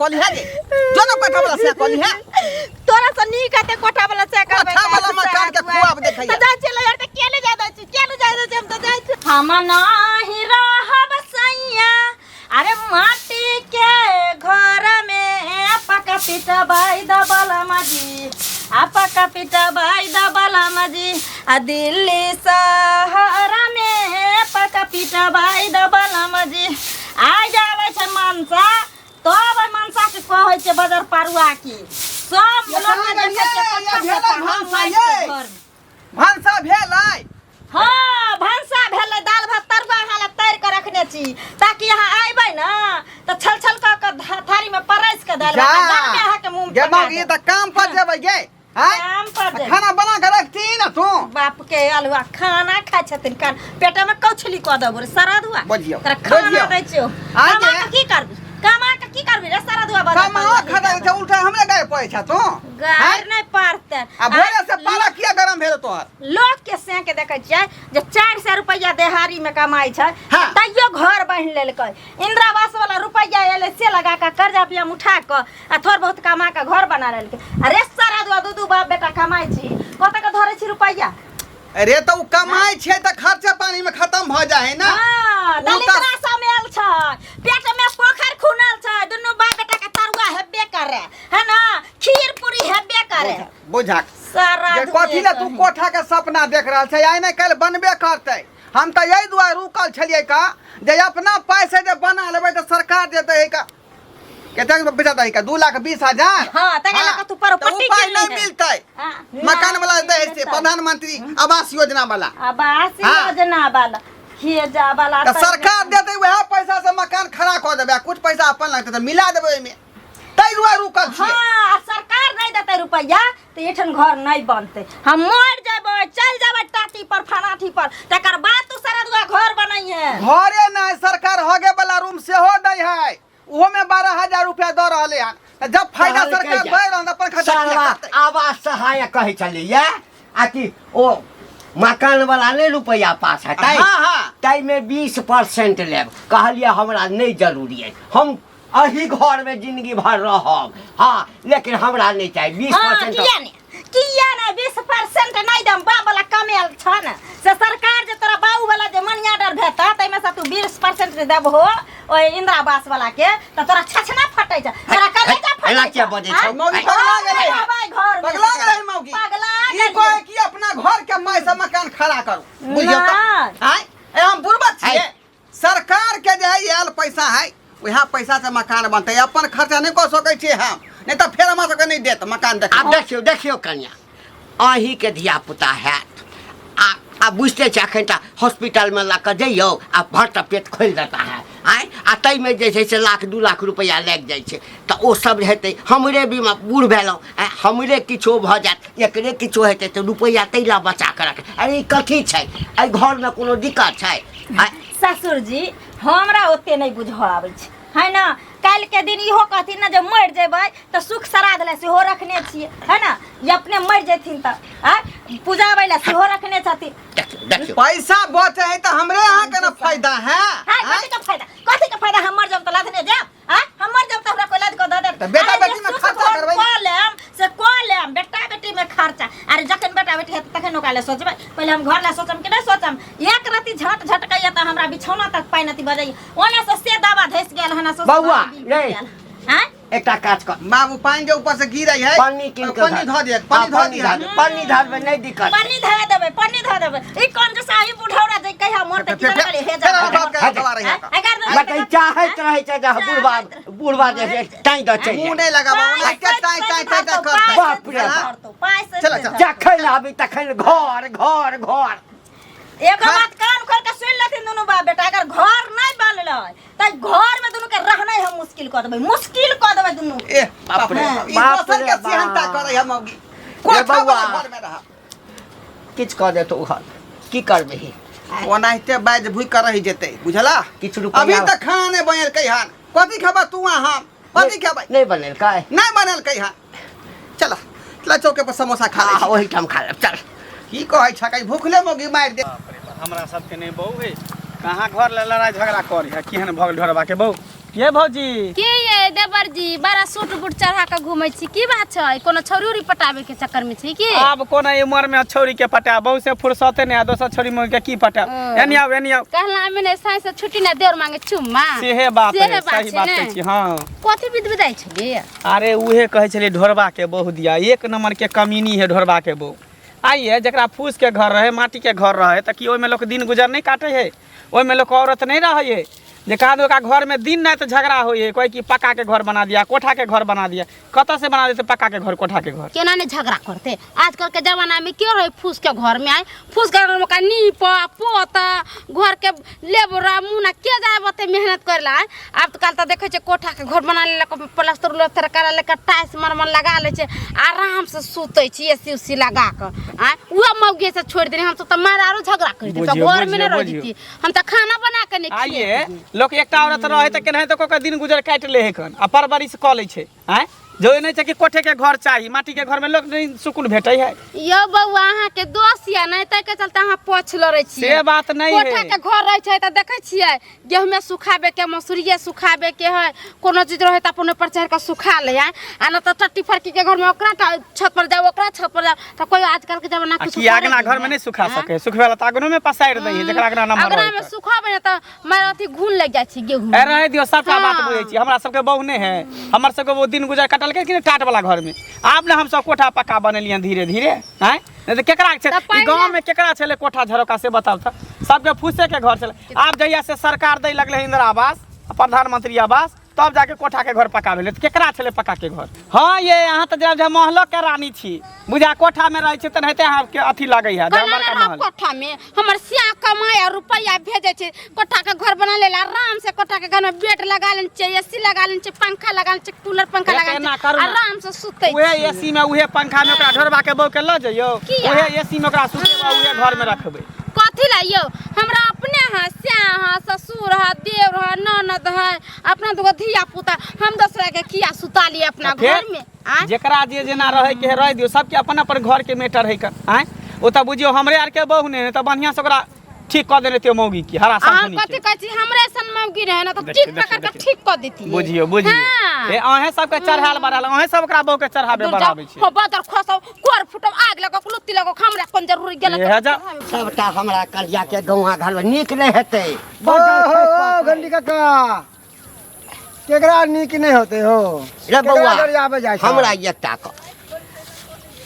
कली है गे जो ना कोठा वाला से कली है। तोरा से नीक हेतै कोठा वाला से करबै। कोठा वाला मकान के खुआब देखैया। तऽ जाइ छियै लहर तऽ केले जाय दै छी, केले जाय दै छी, हम तऽ जाइ छी। हम नाही रहब सैया अरे माटी के घर में, पका पिटबाई दबल मजी आ पका पिटबाई दबल मजी आ दिल्ली शहर में पका पिटबाई दबल मजी। आ जाबै छै मनसा तब ओहि मनसा के कहै छै बजर पारुआ की सब ये लोक के कहाँ देखै छै गेलियै? कोठा ये भेलै कोठा, हम भनसा माटि के ये। घर में। भनसा भेलै? हाँ, भनसा भेलै, दालि भात तरुआ अहाँ लए तैर कऽ रखने छी ताकि अहाँ अयबै ने तऽ छल छल कऽ कऽ थारी में परसि कऽ दालि जा भात आ गरमे अहाँके मुँह में गे पका मौगी देब। तऽ काम पर जेबै गे आँय? काम पर जेबै। खाना बना कऽ रखती ने तू। बाप के अलुआ खाना खाइ छथिन, कान पेटे में कौछली कऽ देबो रे सरदुआ। बजियौ, तोरा खाना बजियौ। दै छियौ। आइ कमा गे। कऽ की करबी, कमा कऽ की करबी रे सरदुआ? बजा कमा खा छै उल्टा हमरे गाय पड़ै छ तू। गारि नहि पड़तै। आ भोरे से पाला किया गरम भेल तोहर? लोक के सें के देखै छियै जे 400 रुपैआ देहारी में कमाइ छै तैयो घर बान्हि लेलकै। इंदिरा आवास वाला रुपैआ एलै से लगा कऽ कर्जा बियाम उठा कऽ आ थोड़ बहुत कमा कऽ घर बना लेलकै। अरे सारा दुआ दू दू बाप बेटा कमाइ छी, कतऽ के धरै छी रुपैआ? अरे तऽ ओ कमाइ छै तऽ खर्चा पानी में खत्म भऽ जाइ है ना। हाँ, ओ तऽ- दलितरा सब आयल छै, पेट में पोखरि खुनल छै, दुनू बाप बेटा के तरुआ हेबे करे है ना, खीर पूरी हेबे करे। बुझा सारा जे कथी ले तू कोठा के सपना देख रहल छै, आइ नहि काल्हि बनबे करतै। हम तऽ एहि दुआरे रुकल छलियै का जे अपना पाइ से जे बना लेबै तऽ सरकार देतै है का कतेक पैसा दै का 2,20,000। हाँ, तकरा लऽ कऽ तू प्रॉपर्टी तऽ ओ पाइ किन नहि लिहे। मिलतै। हाँ, मकान वाला दै है से मिलतै। प्रधानमंत्री आवास योजना वाला। आवास योजना वाला हे जा वाला। तऽ सरकार देतै वएह पैसा से मकान खड़ा कऽ देबै आ कुछ पैसा अपन लगतै तऽ मिला देबै ओहिमे, ताहि दुआरे रुकल छियै। हाँ, आ सरकार नहीं देतै रुपैआ तऽ एठन घर नहीं बनतै। हम मर जेबै, चल जेबै टाटी पर फनाठी पर, तकर बाद तू सरदुआ घर बनैहे। घरे नहि, सरकार हगे वाला रूम सेहो दै है, ओहो में 12,000 रुपया दऽ रहले हन। तऽ जब फायदा कहलकै सरकार जे दे रहल अपन खर्चा किया साला करतै? आवास सहायक कहै छलैया आ कि ओ मकान वाला नहि रुपैआ पास हेतै? हाँ, हाँ। ताहिमे 20% लेब। कहलियै हमरा नहि जरूरी अछि, हम एही घरमे जिंदगी भर रहब। हाँ, लेकिन हमरा नहि चाही 20 हाँ, परसेंट। किया नहीं, किया नहीं 20% नहीं दम? बाप वाला कमेल छ ने से सरकार जे तोरा बाबू वाला जे मनी ऑर्डर भेटत ताहिमे से तू 20% देबहो ओहि इंदिरा आवास वाला के तऽ तोरा छछना फटै छै, तोरा कलेजा फटै एना छै। किया बजै छौ? आँय? मौगी पगला गेलै हन। भाई घर में पगला गेलै मौगी। पगला ई गेलै। कहै कि अपना घर के माय से मकान खड़ा करू, बुझियौ तऽ। नहि। आँय, ए हम बुड़बक छियै? आँय। सरकार के जे है आयल पैसा है वएह पैसा से मकान बनतै, अपन खर्चा नहि कऽ सकै छियै हम, नहि तऽ फेर हमरा सबके नहि देत मकान। देख आब देखियौ, देखियौ कनिया, अहीँके धियापुता हैत आ आ बुझिते छै एखन तऽ हॉस्पिटलमे लऽ कऽ जइयौ आ भर पेट खोलि देता है। आँय, आ ताहिमे जे छै से लाख 2 लाख रुपैआ लागि जाइ छै। तऽ ओ सब हेतै, हमरे बीमा बूढ़ भेलहुँ। आँय, हमरे किछो भऽ जायत, एकरे किछो हेतै तऽ रुपैआ ताहि लए बचा कऽ रख। अरे ई कथी छै? एहि घरमे कोनो दिक्कत छै? आँय? ससुर जी, हमरा ओते नहि बुझऽ आबै छै है ना। काल्हि के दिन इहो कहथिन ने जे मरि जेबै तऽ सुख श्राद्ध लए सेहो रखने छियै है ना। ई अपने मरि जेथिन तऽ आँय पूजाबै लए सेहो रखने छथिन। देखियौ, देखियौ। पैसा बचे है तऽ हमरे अहाँके ने फायदा है। हाय, कथी के फायदा, कथी के फायदा? हम मर जाब तऽ लदने जायब? आँय, हम मर जाब तऽ हमरा कोइ लाद कऽ दऽ देत? तऽ बेटा अरे जे बेटी में सुख खर्चा भोग करबै ने। कऽ लेम से कऽ लेम बेटा बेटी में खर्चा। अरे जखन बेटा बेटी हेतै तखन ओकरा लए सोचबै, पहिले हम घर लए सोचम कि नहि सोचम? एक रति झट झटकैया तऽ हमरा बिछौना तक पानि अथी बजैया, ओने से से दवा धसि गेल हन ससुर। बौआ, बाबा रे। गेल। आँय? एकटा काज कर। बाबू, पानि जे ऊपर से गिरै है। पन्नी कीन के पन्नी धऽ दिअ, पन्नी धऽ दिअ। धऽ दे, पन्नी धरबै, नहि दिक्कत छै। पन्नी धऽ देबै, पन्नी धऽ देबै। ई कोन जे साही बुढ़ौरा जे कहिया मरतै की जाने गेलै, हे जा। फेर हमरा बाप के दवा रही है। अगर लेकिन चाहैत रहै छै जे बुढ़बा बुढ़बा जे छै ताहि दऽ चलि मुँह जाय। नहि लगाबा, ओना के ताई ताई ताई ताई करतै। बाप रे बाप। चलो, चलो। जखन आबी तखन घर घर घर। एगो बात कान खोल के सुन लेथिन दुनू बाप बेटा, अगर घर नहीं बनलै तऽ घर में दुनू के रहनाइ हम मुश्किल कऽ देबै, मुश्किल कऽ देबै दुनू के। ए बाप रे बाप, ई बाप दोसर रे के सिहंता बाप। करै है मौगी। कोठा बौआ। वाला घर में रह। किछु कऽ देतौ घर, की करबै? ओनाहिते बाजि भूकि कऽ रहि जेतै, बुझला? किछु रुपैआ- अभी तक खाना नहि बनेलकै हन। कथी खेबै तू आ हम? कथी खेबै? नहि बनेलकै? नहि बनेलकै हन। चल चल, चौके पर समोसा खा लै हाँ, छी। ओहिठाम खा लेब, चल। की कहै छ, कहीं भूखले मौगी मारि दे। बाप रे बाप, हमरा सबके नहि बहु है, कहाँ घर ले लड़ाई झगड़ा करी है। केहन भऽ गेल ढोरबा के बहु ये भौजी? के ये? देवर जी, बड़ा सूट बूट चढ़ा के घूमै छी, की बात छै? कोनो छौरी उरी पटाबे के चक्कर में छी की? आब कोना उमर में छौरी के पटा, बहु से फुर्सते नहीं आ, दोसर छौरी में के की पटा। एनी आउ, एनी आउ। कहला में नहीं साँझ से छुट्टी ना देवर मांगे चुम्मा। सेहे बात सेहे है, बात सही छै बात ने? कहै छी। हाँ। कथी विध विधाइ छलियै? अरे उहे कहै छलियै ढोरबा के बहु दिया, एक नंबर के कमीनी है ढोरबा के बहु। आइए जकरा फूस के घर रहे, माटी के घर रहे, तऽ की ओहिमे लोक दिन गुजर नहीं काटे है? ओहिमे लोक औरत नहीं रहे है जे कहा ओकरा घर में दिन राति झगड़ा होइ है, कोई कि पक्का के घर बना दिया, कोठा के घर बना दिया। कतऽ से बना देते पक्का के घर, कोठा के घर? केना नहीं झगड़ा करते आजकल के जमाना में? क्यों रहे फूस के घर में? आए फूस के घर में का नीप पोत घर के लेबरा मुना के जाए बते मेहनत करेला। आब तो कल तो देखे छे कोठा के घर बना लेलक, प्लास्टर उलास्टर करा लेलक, टाइल्स मरमर लगा ले छे, आराम से सुते छी एसी उसी लगा के। आए उहे मौगी से छोड़ देने, हम सब तो मार आरो झगड़ा कर देती, बुझियौ, घर में नहीं बुझियौ, रह बुझियौ। देती, हम तो खाना बना के नहीं आइए लोक एकटा औरत रहे तऽ केनाहितो कऽ के दिन गुजर काटि ले है खन आ परवरिश कऽ लै छै। आँय जो नहि छै कि कोठे के घर चाही, माटी के घर में लोक नहीं सुकून भेटै है। यौ बौआ, अहाँ के दोष या नहीं ताहि के चलते अहाँ पोछ लड़ै छियै। से बात नहीं कोठा है। के घर रहै छै तऽ देखै छियै गेहूँमे सुखाबे के, मसूरिये सुखाबे के है, कोनो चीज रहै तऽ अपन ओहि पर चढ़ि कऽ सुखा ले है, आ नहि तऽ टट्टी फरकी के घर में ओकरा छत पर जाओ, ओकरा छत पर जाओ, तऽ कोइ आजकल के जमाना आ कुछ की अगना घर में नहीं सुखा सके? सुखबै ला तऽ अगनो में पसारि दै है जकरा अगना नम्बर अगना रहै में तऽ। सुखाबे ने तऽ मार अथी घुन लागि जाइ छै गेहूँ। ए रहे दियौ, सबटा बात हाँ। बुझै छी। हमरा सबके बहु नहि है, हमर सबके वो दिन गुजर कटलकै कि नहि टाट वाला घर में। आब ने हमसब कोठा पक्का बनेलियै धीरे धीरे। आँय नहि तऽ केकरा छै तऽ ई पहिले- गाँव में केकरा छलै कोठा झरोका से बताउ तऽ? सबके फूसे के घर छलै। आब जहिया से सरकार दै लगलै इंदिरा आवास, प्रधानमंत्री आवास, तब जाके कोठा के घर पक्का भेलै। तऽ केकरा छलै पक्का के घर? हाँ ये अहाँ तऽ जेना महलो के रानी छी, बुझा कोठा में रहै छै तेनाहिते अहाँके अथी लगै है। केना बड़का ने रहब महल कोठा में? हमर सिया कमाए आ रुपैआ भेजै छै, कोठा के घर बना लेल आराम से कोठा के घर में बेड लगा लेने छियै, एसी लगा लेने छियै, पंखा लगा लेने छियै, कूलर पंखा लगा लेने एना छियै, करू ना। आराम से सुतै उहे छियै। एसी में उहे पंखा में ओकरा ढोरबा के बहू के लऽ जइयौ। किया? उहे एसी में ओकरा सुतेबै, उहे घर में रखबै। कथी ला यौ? हमरा अपने है स्या है, ससुर है, देवर है, ननद है, अपना दूगो धिया पुता, हम दोसरा के किया सुता लिए अपना फेर? घर में? आँय? जेकरा जे जेना रहै के है रह दियौ, सबके अपन अपन घर के मैटर है। आँय ओ तऽ बुझियौ हमरे आर के बहू नहि है तऽ बढ़िआँ से ओकरा ठीक कऽ देने रहितियै मौगी की हरा अहाँ साबुनी कथी के। कहै छी? हमरे सन मौगी रहे ना तऽ देखियौ, ठीक पकड़ के देखियौ। ठीक कऽ देतियै। बुझियौ बुझियौ। हाँ। ए अहें सबके चढ़ायल बढ़ायल, अहें सब ओकरा बहू के चढ़ाबे दूर जाउ, बढ़ाबै छी। हो बदर खसौ, कोर फुटौ, आग लगौ, लुत्ती लगौ, हमरा कोन जरूरी गेल? इएह जा। सबटा हमरा कलिया के गौआ घर में नीक नहि हेतै। ओ हो गंडी काका, केकरा नीक नहि होते हो? रे बौआ, केकरा गरियाबे जाइ छह? हमरा एकटा कह,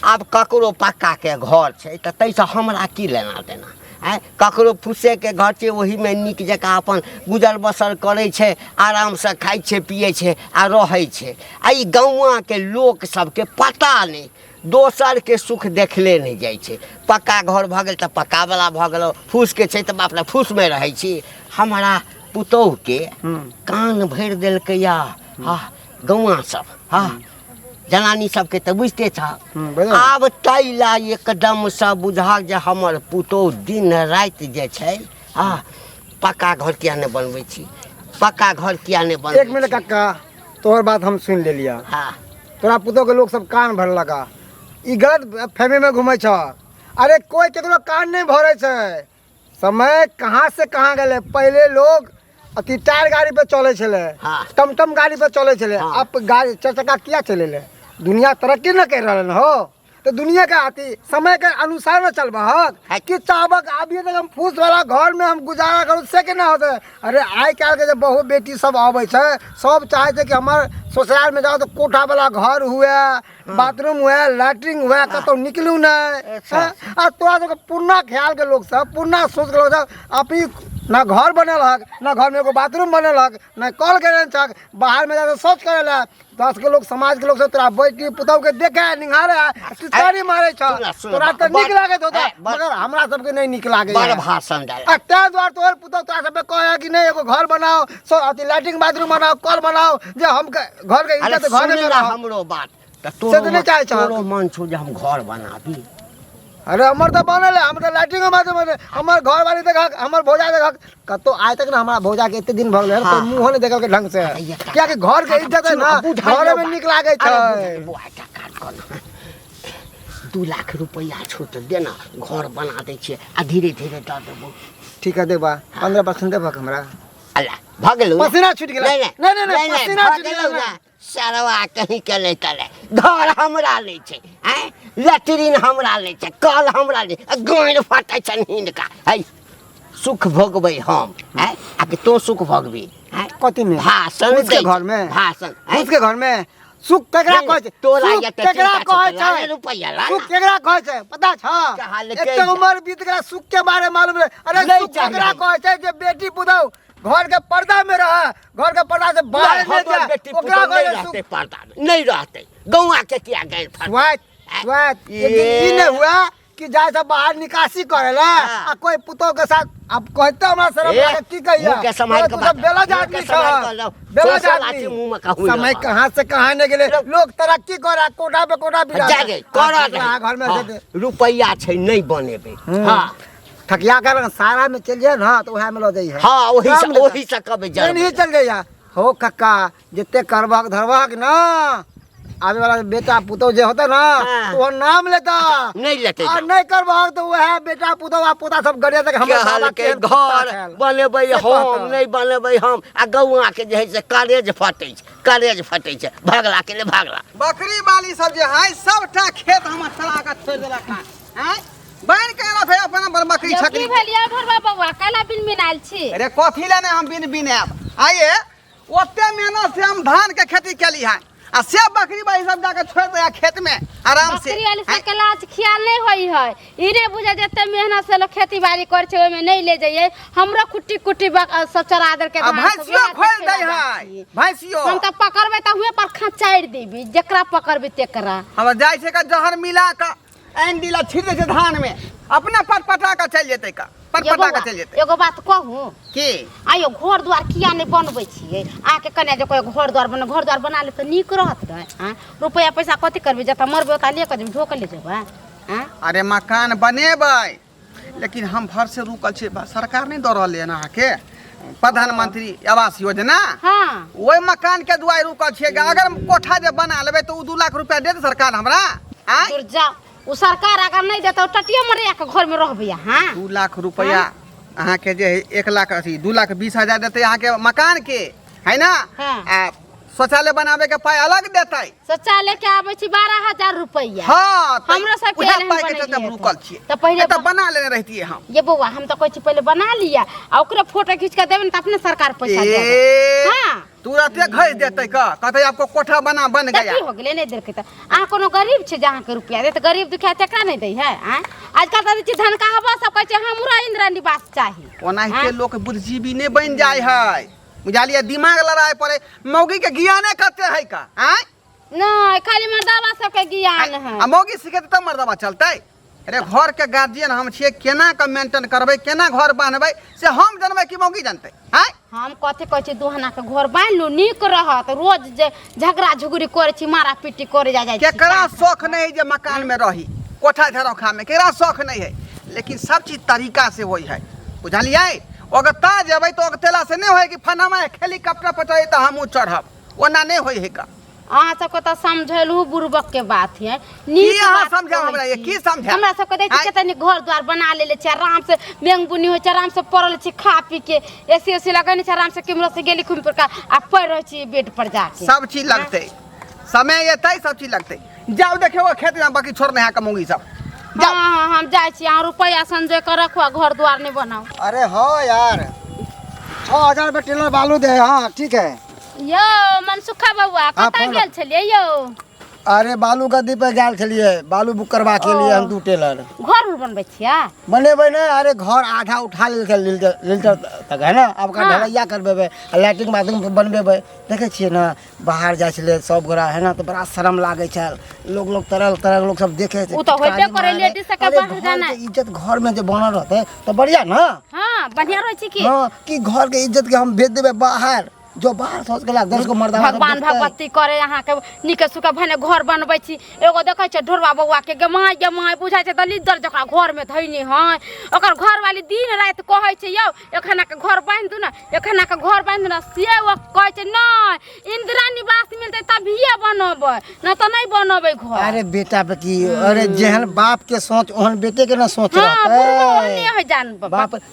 आब ककरो पक्का के घर छै तऽ ताहिसँ हमरा की लेना देना? आँय, ककरो फूसेके घर छै, ओहीमे नीक जकाँ अपन गुजर बसर करै छै, आरामसँ खाइ छै, पियै छै आ रहै छै। आ ई गौआँके लोक सबके पता नहि, दोसरके सुख देखले नहि जाइ छै। पक्का घर भऽ गेल तऽ पक्कावला भऽ गेलौ, फूसके छै तऽ बाप रे फूसमे रहै छी। हमरा पुतोहुके कान भरि देलकै या हँ गौआँ सब, हँ जनानी सबके तऽ बुझिते छह। बुझल। आब ताहि ला एकदमसँ बुझहक जे हमर पुतोहु दिन राति जे छै हँ पक्का घर किया नहि बनबै छी, पक्का घर किया नहि बनबै एक मिनट छी? काका, तोहर बात हम सुनि लेलियऽ। हँ। तोरा पुतोहके लोक सब कान भरलक, ई गलत फहमी में घूमै छ। अरे कोई केकरो कान नहीं भरै छै। समय कहाँ से कहाँ गेलै। पहिले लोग अथी टायर गाड़ी पे चलै छलै, हाँ। टमटम गाड़ी पे चलै छलै। हाँ। अब गाड़ी चार चक्का किया चलेलै? दुनिया तरक्की न कर रहल हो तो दुनिया के अथी समय के अनुसार न चलबहक कि चाहबक अभी तक हम फूस वाला घर में हम गुजारा करू से के ना होतै? अरे आइ काल्हि के जे बहु बेटी सब अबै छै, सब चाहै छै कि हमर ससुराल में जाओ तो कोठा वाला घर हुए, बाथरूम हुए, लैट्रिन हुए, कतौ निकलू नहि। अच्छा। आ तोरा सबके पुरना ख्याल के लोक सब, पुरना सोच के लोक सब, अभी ना घर बनल हक, ना घर में एगो बाथरूम बनल हक, ना कल के छक, बाहर में जाके शौच करे ला 10 गो लोग, समाज के लोग सब तोरा बैठी पुतहु के देखे निहारे चिचकारी मारे छ। सुन, सुन, तोरा तऽ नीक लागैत होता, ए, मगर हमरा सबके नहि नीक लागै। बड़ भाषण डाल। आ ताहि दुआरे तोहर पुतहु तोरा सबके कहै कि नहि एगो घर बनाओ, सो अथी लैट्रिन बाथरूम बनाओ, कल बनाओ, जे हम घर के अरे इज्जत घरे सुन में ना रहो। हमरो बात तऽ से तऽ नहि चाहै छहक। तोरो मन छौ जे हम घर बनाबी? अरे हमर तऽ बनल है, हम तऽ लैट्रिन बाथरूम बनल, हमर घर वाली देखक, हमर भौजा देखक, कतौ आइ तक ना हमरा भौजा के एते दिन भऽ गेलै, हाँ। कोई मुँहो नहि देखल के ढंग से, अरे ये कियाकि घर के इज्जत है ना, बुझाइ घरे में बा। नीक लागै अरे छै। बुझाइ बौआ, एकटा काज कर ना, 2 लाख रुपैआ छौ तऽ दे ना, घर बना दै छियै आ धीरे धीरे दऽ देबौ। ठीक है, देबा 15% देबक हमरा? अल्लाह भऽ गेलौ ने? पसीना छूटि गेलै। नहीं नहीं, नहीं, नहीं, पसीना भऽ छूटि गेलौ गेलै। ने सरवा कहीं के नहीं तले घर हमरा लै छै आँय लैट्रिन हमरा लै छै कल हमरा लै आ गाँड़ फटै छनि हिनका है सुख भोगबै हम आँय आ कि तोँ सुख भोगबी आँय कथी में? भाषण उसके दै छै, घर में? भाषण आँय? उसके घर में सुख केकरा नहीं, कहै छै तोरा सुख ये तऽ केकरा चिंता छौ, कहै तऽ लाने छै रुपैआ ला सुख ना। केकरा कहै छै पता छ कहाँ ले एते चलि जा। उम्र बीत गेला सुख के बारे में मालूम नहीं अरे नहीं सुख चाहिए। केकरा कहै छै जे बेटी पुतहु घर के पर्दा में रह घर के पर्दा से बाहर नहीं, नहीं हमर जाए बेटी ओकरा पुतहु कहै नहीं छै सुख रहतै पर्दा में नहीं रहतै गौआ के किया गैर फटतै स्वात स्वात एक दिन ई नहीं हुआ कि जाए से बाहर निकासी करे ला हाँ। आ कोई पुतोह के साथ अब कहते हमरा शर्म ए, लागे की कहिया मुंह के सम्हाल तू के सब बात। बेलज मुंह के आदमी सम्हाल छ के लाओ। बेलज सोशल आदमी आदमी मुंह में कहूँ समय ना। कहाँ से कहाँ नहीं गेले लोग तरक्की करा कोटा पे कोटा बिरा जा गे कर घर में से दे। रुपैआ छै नहीं बनेबै हाँ ठकिया कर सारा में चल जाए ना तो वह में लो जाइ है हाँ ओही से काम लेता। ओही से कबे नहीं जरबै चल जाइया हो कक्का जितने करबहक धरबहक ना आवे वाला बेटा पुतोह जे होता ना हाँ। तो वो नाम लेता नहीं लेतै आ तऽ। नहीं करबहक तो वह बेटा पुतोह आ पोता सब गरिया तक हमर बाबा कहलकै केहन कुत्ता घर छल। बनेबै से हम कहतऽ। नहि बनेबै हम आ गौआ के जे है से करेज फटै छै करेज फटै छै भागला के ले भागला बकरी वाली सब जे है सबटा खेत हमर चला के छोड़ि देलक हन आँय बनि के एलक है अपन अपन बकरी यौ, की छकरी भेल यौ ढोरबा बौआ कैला बिन बिनायल छी अरे कथी लए नहि हम बिन बिनायब आइए ओते मेहनत से हम धान के खेती केली है आ से बकरी वाली सब जाके छोड़ दे खेत में आराम से बकरी वाली सबके लाज ख्याल नहीं होई है ई नहीं बुझे जते मेहनत से लोग खेती बाड़ी करे छै ओहिमे नहीं ले जाइए हमरो कुट्टी कुट्टी सब चरा देल के आ धान सब भैंसियो वएह खोल देखै दै लए है जाइ छियै। भैंसियो हम तऽ पकड़बै तऽ हुए पर खचारि देबी जेकरा पकड़बै तेकरा हम जाइ छै का जहर मिला के आनि दिला छीट दै छै धान में अपना पट पटा के चलि जेतै का पट ये पटा के बौआ, चलि जेतै एगो बात कहूँ की आयो घर द्वार किया नहीं बनबै छियै आके कने जे कोई घर द्वार बना घर द्वार बना ले तऽ नीक रहत ने आँ रुपैआ पैसा कथी करबै जतऽ मरबै ओतऽ ले कऽ जेबै ढोक ले जेबै आँ अरे मकान बनेबै लेकिन हम भर से रुकल छियै सरकार नहि दऽ रहलै हन अहाँके प्रधानमंत्री आवास योजना हाँ ओहि मकान के दुआरि रुकल छियै अगर कोठा जे बना लेबै तऽ ओ 2 लाख रुपया देत सरकार हमरा आँय दूर जाओ ओ सरकार अगर नहीं देता टटिया मरे के घर में रहबै अहाँ 2 लाख रुपया अहाँके जे है 1 लाख अथी 2 लाख 20 हजार देतै अहाँके मकान के है ना हाँ। आ शौचालय बनाबे के पाइ अलग देतै शौचालय के आबै छी 12,000 रुपैआ हाँ तऽ हमरो सबके उएह एहन पाइ के बनेलियै चलते हम तऽ। रुकल छियै तऽ पहिले नहि तऽ बना लेने रहितियै हम ये बौआ हम तऽ कहै छी पहिले बना लिअ आ ओकरे फोटो खींच के देबै ने तऽ अपने सरकार पैसा दे देत। ए हाँ तुरते घस देतै का कहतै आपको कोठा बना बन तऽ गया की हो गेलै नहि देलकै तऽ अहाँ कोनो गरीब छै जे अहाँके रुपैआ देत गरीब दुखिया तकरा नहि दै है आँय आजकल तऽ दै छै धनकाहबा सब कहै छै हमरा इंदिरा निवास चाही ओनाहिते लोक बुद्धिजीवी नहि बनि जाइ है बुझलियै दिमाग लड़ाए पड़े मौगी के ज्ञाने कते है का आँय नहि खाली मर्दाबा सबके ज्ञान है आ मौगी सिखेतै तब मर्दबा चलतै अरे घर के गार्जियन हम छियै केना के मेंटेन करबै केना घर बान्हबै से हम जनबै कि मौगी जनतै आँय हम कथी कहै छी दुहना के घर बान्हि लू नीक रहत रोज जे झगड़ा झुगड़ी करै छी मारा पीटी करे जा जाइ छी केकरा शौख नहीं है जे मकान में रही कोठा झरोखा में केकरा शौख नहीं है लेकिन सब चीज तरीका से होई है बुझलियै ओगता जेबै तऽ ओगतेला से नहीं होय कि फनामा हेलीकॉप्टर पर चढ़े तऽ हमहूँ चढ़ब ओना नहीं होय है का अहाँ सबके तऽ समझेलहु बुड़बक के बात है की अहाँ बात समझाउ कहै हमरा ये? छी। की समझाउ? हमरा सबके दै छी आँय? कते नीक घर द्वार बना लेले छी आराम से मेंग बुनी होइ छै आराम से पड़ल छी खा पी के एसी उसी लगेने छी आराम से केम्हरो से गेली घुमि फिर के आ पड़ि रहै छी बेड पर जाके सब चीज लगतै समय एतै सब चीज लगतै जाउ देखियौ खेत में बाकी छोड़ने है मूंगी सब हाँ हाँ हम जाइ छी अहाँ रुपैआ संजोय के रखू आ घर द्वार नहि बनाउ अरे हाँ यार 6000 रुपये टेलर बालू दे हाँ ठीक है यौ मनसुखा बौआ हाँ, कतऽ फोन गेल छलियै यौ अरे बालू गद्दी पे गेल छलियै बालू बुक करबा के लिए हम 2 टेलर घर उर बनबै छियै बनेबै ने अरे घर आधा उठा लेलकै लिल्टर लिल्टर तक है ना आब ओकरा ढलैया करबेबै आ लैट्रिन बाथरूम बनबेबै देखै छियै ने बाहर जाइ छलै सब गोरा है ना तऽ बड़ा शरम लागै छल लोग लोग तरह तरह के लोग सब देखे उ तऽ होइबे करै, लेडीज सबके बाहर जानाइ। इज्जत घर में जे बनल रहतै तऽ बढ़िया ना हाँ बढ़िया रहै छै की हाँ कि घर के इज्जत के हम भेज देबै बाहर जो बाहर सोच गेला 10 गो मर्दाना सब भगवान देखतै। भगवती करे अहाँके नीके सुखे भने घर बनबै छी एगो देखै छै ढोरबा बौआ के गे माय गे माय बुझाइ छै दलिदर जकरा घरमे धैने है ओकर घरवाली दिन राति कहै छै यौ एखन के घर बान्हि दू ने एखन के घर बान्हि दू ने से ओ कहै छै नहि इंदिरा निवास मिलतै तभिए बनबै नहि तऽ नहि बनबै घर अरे बेटा बेटी अरे जेहन बाप के सोच ओहन बेटे के ना सोच हाँ बुढ़बो रहतै ओहने है जान बाप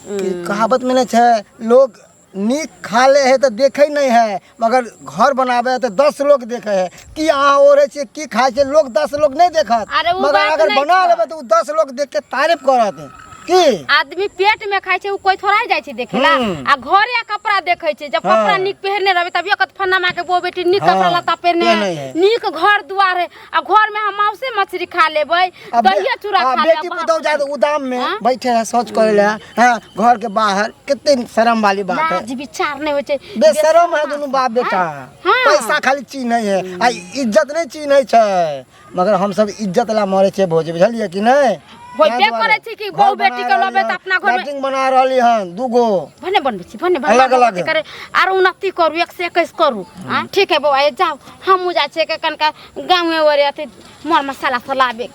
कहावत में नहीं छै लोग नीक खा ले है तऽ देखै नहि है, मगर घर बनाबै है तऽ 10 लोग देखै है कि अहाँ ओढ़ै छियै की खाइ छियै, लोग 10 लोग नहि देखत। अरे उ मगर बात अगर नहि बना छै। लेबै तऽ उ 10 लोग देख के तारीफ करत की। आदमी पेट में खाइ छै उ कोई थोड़ा जाइ छै देखेला। आ घरे आ कपड़ा देखै छै, जब कपड़ा नीक पहिरने रहबै तभियो कहत फन्ना माँ के बहू बेटी नीक कपड़ा लत्ता पहिरने पहिरने है, है। नीक घर दुआर है। आ घर में हम माउसे मछली खा लेबै, आ दहिया चूड़ा खा बेटी लेबै। पुतहु जाए तऽ उदाम में हाँ? बैठे है शौच करे ला, हाँ, घर के बाहर कितने शर्म वाली बात है। लाज विचार नहीं होइ छै, बेशरम है दुनू बाप बेटा। हाँ। पैसा खाली चिन्है है आ इज्जत नहीं चिन्है छै, मगर हम सब इज्जत ला मरे छै भौजी, बुझलियै कि नहीं? होइबे ताहि दुआरे करै छै कि घर बहु बेटी बना के लबै रहली तऽ हन, अपना घरमे लैट्रिन बना रहली हन दूगो। भने बनबै छी, भने अलग अलग। करे आर उन्नति करू, 1 से 21 करू। हाँ ठीक है बौआ, ये जाओ, हमहूँ जाइ छियै के कनिका गाँवे ओरे अथी मर मसाला सब लाबे,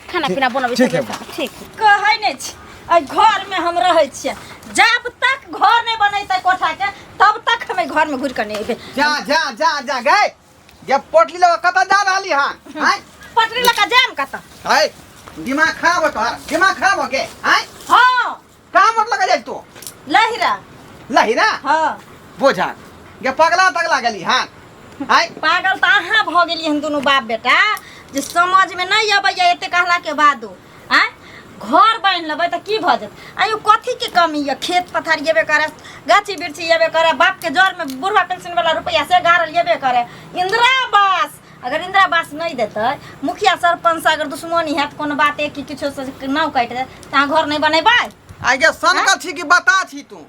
खाना पीना बनबै। ठीक है। ठीक कहै नहि छी, एहि घरमे हम रहै छियै, जब तक घर नहि बनेतै कोठाके तब तक हम एहि घरमे घुरि कऽ नहि अयबै। जा जा जा जा गए, जब पोटली लगा कतऽ जा रहली हन? आँय? पटरी लऽ कऽ जायब कतऽ? आँय, दिमाग खराब हो तोहर, दिमाग खराब हो के? आँय? हाँ। कहाँ मोट लगा जाय तू? लहिरा। लहिरा? हाँ। बोझा गे पगला तगला गेली हन? आँय? पागल तऽ अहाँ भऽ गेलियै हन दुनू बाप बेटा, जे समझमे नहि अबैया एते कहलाके बादो। आँय, घर बान्हि लेबै तऽ की भऽ जेतै? आँय यौ, कथीके कमी यऽ? खेत पथार येबे करे, गाछी बिरछी येबे करे, बापके जरमे बुढ़वा पेंशनवला रुपैआ से गाड़ल येबे करे। इंदिरा आवास, अगर इंदिरा आवास नहि देतै, मुखिया सरपंच से अगर दुश्मनी हैत कोनो बात कि किछो से नाव काटि देत तऽ अहाँ घर नहि बनेबै? आइ गे सनकल छी कि बता छी तू?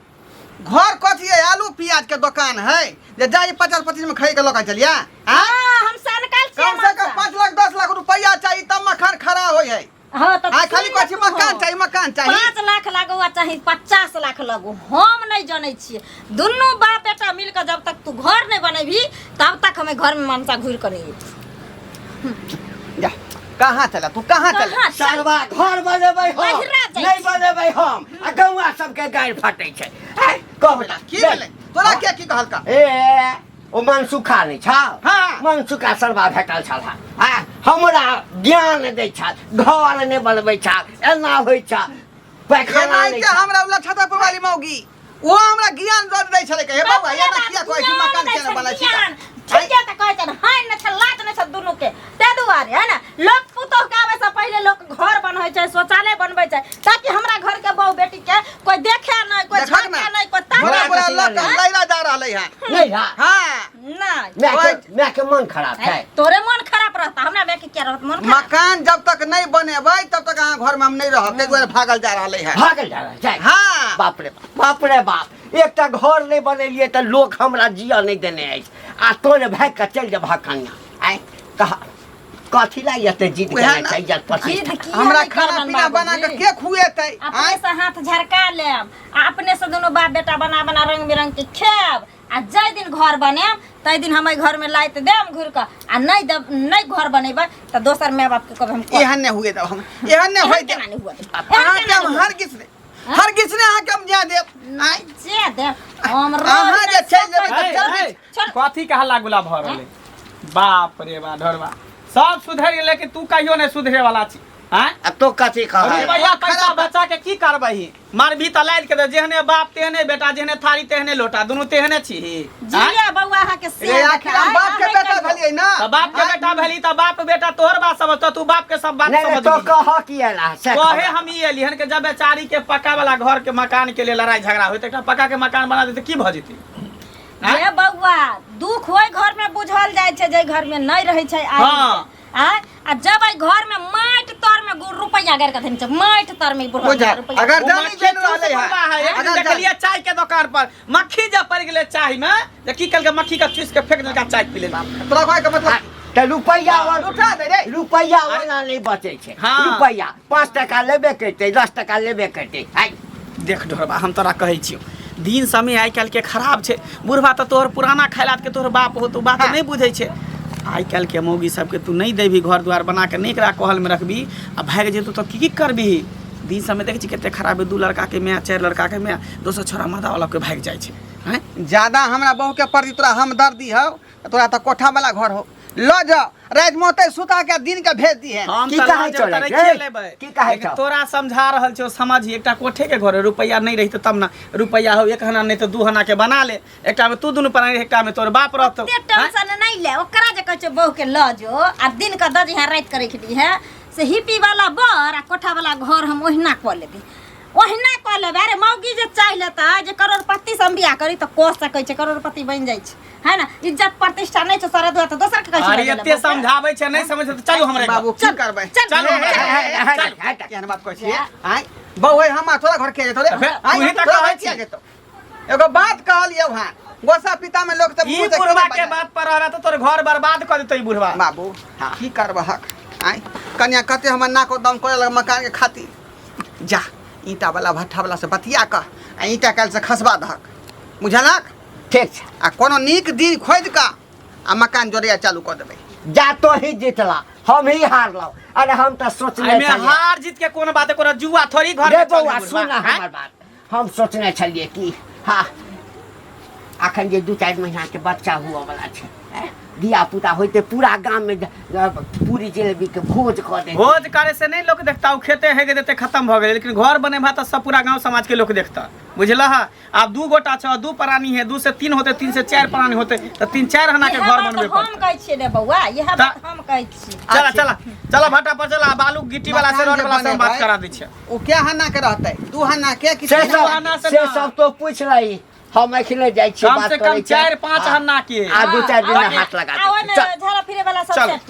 घर कथी है? आलू प्याज के दुकान है जे जाई 50-25 में खरीद के लऽ के चलिया? आँय? हाँ, हम सनकल छियै। कम से कम मास्टर। 5 लाख 10 लाख रुपया चाहिए तब मकान खड़ा होय है। हाँ, तऽ आइ खाली कहै छी सुनि मकान लू। चाही, मकान चाही। 5 लाख लागू आ चाही 50 लाख लागू, हम नहि जनै छियै। दुनू बाप बेटा मिल कऽ जब तक तू घर नहि बनेबही तब तक हमे घर में मनसा घुरि कऽ नहि अयबै। जा, कहाँ चला तू, कहाँ चला? कहाँ चल? सरवा घर बनेबै हम, बहिरा जाइ नहि छी। बनेबै हम, आ गौआ सबके गारि फटै छै। आँय, कहू तऽ, की भेलै तोरा? के की कहलका? ए, ओ मनसुखा नहि छौ? हाँ। मनसुखा सरवा भेटल छल। हाँ, हमरा ज्ञान दै छल, घर नहि बनबै छल, एना होइ छल, पैखाना नहि एनाहिते हमरा वाला छतरपुर वाली मौगी ओ हमरा ज्ञान दऽ दै छलै, हे बाबा एना किया कहै छी, मकान किया नहि बनबै छी? ठीके तऽ कहै छनि, हानि नहि छै लात नहि छै दुनू के, ताहि दुआरे है ने लोक पुतोह के आबै से पहिले लोक घर बनबै छै, शौचालय बनबै छै, ताकि हमरा घर के बहु बेटी के कोई देखे नहि, कोई देखक ना। झाँके नहि, कोई ताके बुरा बुरा नहि। लऽ कऽ लैला जा रहलै हन। नहि हा। हाँ। नहि। माय के मन खराब छै। तोरे मन खराब रहता, हमरा माय के किया रहत मन खराब? मकान जब तक नहीं बनेबै तब तक अहाँ घर में हम नहीं रहब, ताहि दुआरे भागल जा रहलै हन। भागल जा रहल छै। हाँ। बाप रे बाप, बाप रे बाप, एकटा घर नहि बनेलियै तऽ लोक हमरा जियऽ नहि देने अछि, आ तोरे भागि कऽ चलि जेबह कनिया। आँय, कह कथी ला एते जिद उएह केने ने। छै इज्जत प्रतिष्ठा? जिद किया हमरा नहि खाना करबन पीना बना बाबूजी? कऽ के खुएतै? अपने आँय? से हाथ झरका लेब आ अपने से दुनू बाप बेटा बना बना रंग बिरंग के खायब, आ जाहि दिन घर बनायब ताहि दिन हम एहि घर में लाइत देब घुरि कऽ, आ नहि देब, नहि घर बनेबै तऽ दोसर माय बाप के कहबै हम कऽ। एहन नहि हुए देब हम, एहन नहि एहन होय केना देब। नहि हुए देब? एहन अहाँके केना हम नहि हुए हरगिज नहि, हरगिज नहि अहाँके हम जाय देब। आँय? जे देब हम रोज अहाँ जे नहि चलि जेबै तऽ है, चल। है, छोड़। कथी के हल्ला गुल्ला भऽ रहलै? बाप रे बा, ढोरबा सब सुधरि गेलै कि तू कहियो नहि सुधरे वाला छी? आँय? आ तो कथी कहै? रुपैआ पैसा बचा के की करबही? मारबी तऽ लादि के दे, जेहने बाप तेहने बेटा, जेहने थारी तेहने लोटा, दुनू तेहने छी। जिया बौआ अहाँके से रे आखिर हम बाप के बेटा भेलियै ना? तऽ बाप के बेटा भेली तऽ बाप बेटा तोहर बात समझतो, तू बाप के सब बात नहि नहि, तो समझबही। कह की एला से कहे खबर। हम ई एली हन के जब बेचारी के पक्का वाला घर के मकान के लिए लड़ाई झगड़ा होइत, एकटा पक्का के मकान बना देते की भऽ जेतै? हे बौआ, दुख ओहि घर में बुझल जाइ छै जाहि घर में नहि रहै छै आदमी। हाँ। आँय? आ जब एहि घर में माटि तर में गुड़ रुपैया गाड़ि कऽ धयने छै, माटि तर में बुढ़वा बुझा रुपैया। अगर ओ जानी मक्खी जानि चूस रहलै बुढ़वा है। एक दिन अगर देखलियै चाय के दुकान पर मक्खी जब पड़ि गेलै चाय में, जे की केलकै मक्खी के चूस के फेंक देलकै, चाय पी लेलकै। तोरा कहै के मतलब तऽ रुपैआ वाला उठा दे रे। रुपैआ वाला नहि बचै छै। हाँ। रुपैआ 5 टका लेबे करतै, 10 टका लेबे करतै। आइ देख ढोरबा, हम तोरा कहै छियौ, दिन समय आइ काल्हि के खराब छै। बुढ़बा तऽ तोहर पुराना खैलात के तोहर बाप हो, तू बात नहि बुझै छै। आइ काल्हि के मौगी सबके तू नहि देबही, घर दुआर बना के नहि एकरा कहल में रखबी आ भागि जेतौ तऽ की की करबही? दिन समय देखै छी कते खराब है, 2 लड़का के माय, 4 लड़का के माय, दोसर छोरा मर्दा वाला के भागि जाइ छै। आँय? ज्यादा हमरा बहू के प्रति तोरा हमदर्दी हौ, तोरा तऽ कोठा वाला घर हो। लऽ जाओ राति में ओतै सुता के दिन के भेज दिहे हम की तऽ कहै लऽ छौ जेबै तऽ रे? रखिए लेबै। की कहै लेकिन छौ? तोरा समझा रहल छौ समझ एकटा कोठे के घर रुपैआ नहीं रही तब ना रुपैआ हो एक हना नहीं तो दू हना के बना ले एकटा में तू दुनू प्राणी एकटा में तोर बाप रहतो ओते टेंशन नहीं ले ओकरा जे कहै छै बहू के लऽ जो आ दिन के दऽ दिहे राति के रखि दिहे से हिपी वाला बर आ कोठा वाला घर हम ओहिना कऽ लेबै ओहिना कऽ लेबै। अरे मौगी जे चाहि लेतै जे करोड़पति से हम बियाह करी तऽ कऽ सकै छै, करोड़पति बनि जाइ छै, है ना? इज्जत प्रतिष्ठा नहि छै सारा दुआ तऽ दोसर के कहै छै अरे लऽ जाइ लए एते बहू के। समझाबै छै नहीं समझ तऽ चलू हमरे घर। बाबू की करबै? चल चलू हमरे घर। चल केहन बात कहै छियै आँय बहू है हमरा थोड़ा घर के जेतौ रे फेर आँय, तूही तऽ तोरा कहै घर किया छी। जेतौ? एगो बात कहलियौ हँ गोसा पिता में लोग सब ई मुँह से बुढ़वा केना के बजाय? बात पर रह तऽ तोर घर बर्बाद कऽ देतौ ई बुढ़वा। बाबू की करबहक आँय कनिया कते हमर नाको दम करे लग मकान के खातिर। जा ईंटा वाला भट्ठा वाला से बतिया कऽ आ ईंटा काल्हि से खसबा दहक, बुझलक? ठीक छै। आ कोनो नीक दिन खोजि कऽ आ मकान जोड़ैया चालू कऽ देबै। जा तो ही जीतला हम ही हारलहुँ। अरे हम तऽ सोचने एहिमे छलियै हार जीत के कोनो बात है, कोनो जुआ थोड़ी घर रे में चलै बौआ बुढ़वा, सुन आँय? हमर बात। हम सोचने छलियै कि हाँ अखन जे 2-4 महीना के बच्चा हुअ वाला छै, धिया पुता होइते पूरा गाम में पूरी जिलेबी के भोज कऽ दे। भोज करे से नहीं लोग देखता, उ खेते है के देते खत्म भऽ गेलै, लेकिन घर बनेबा तऽ सब पूरा गांव समाज के लोग देखता, बुझलह? आब 2 गोटा छौ, 2 प्राणी है, 2 से 3 होते, 3 से 4 प्राणी होते, तऽ 3-4 हना के इएह घर बात बनबे हम पड़तै। कहै छियै रे बौआ, इएह बात हम कहै छियै। चला चला चला भट्टा पर चला, बालू गिट्टी वाला से मकान रोड जे वाला से हम बात बनेबै, करा दै छियै। ओ क्या हना के रहतै? 2 हना के कि से तीन सब हना हना से से ना। सब तो पूछ लही, हम अखने जाइ छियै कम बात से कम करै छियै। 4-5 हना के। आ 2-4 दिन ताकि- हाथ लगा आ दै ओहिमे छियै। चल। झाड़ा फिरे वाला सब चल। सेफ्टी।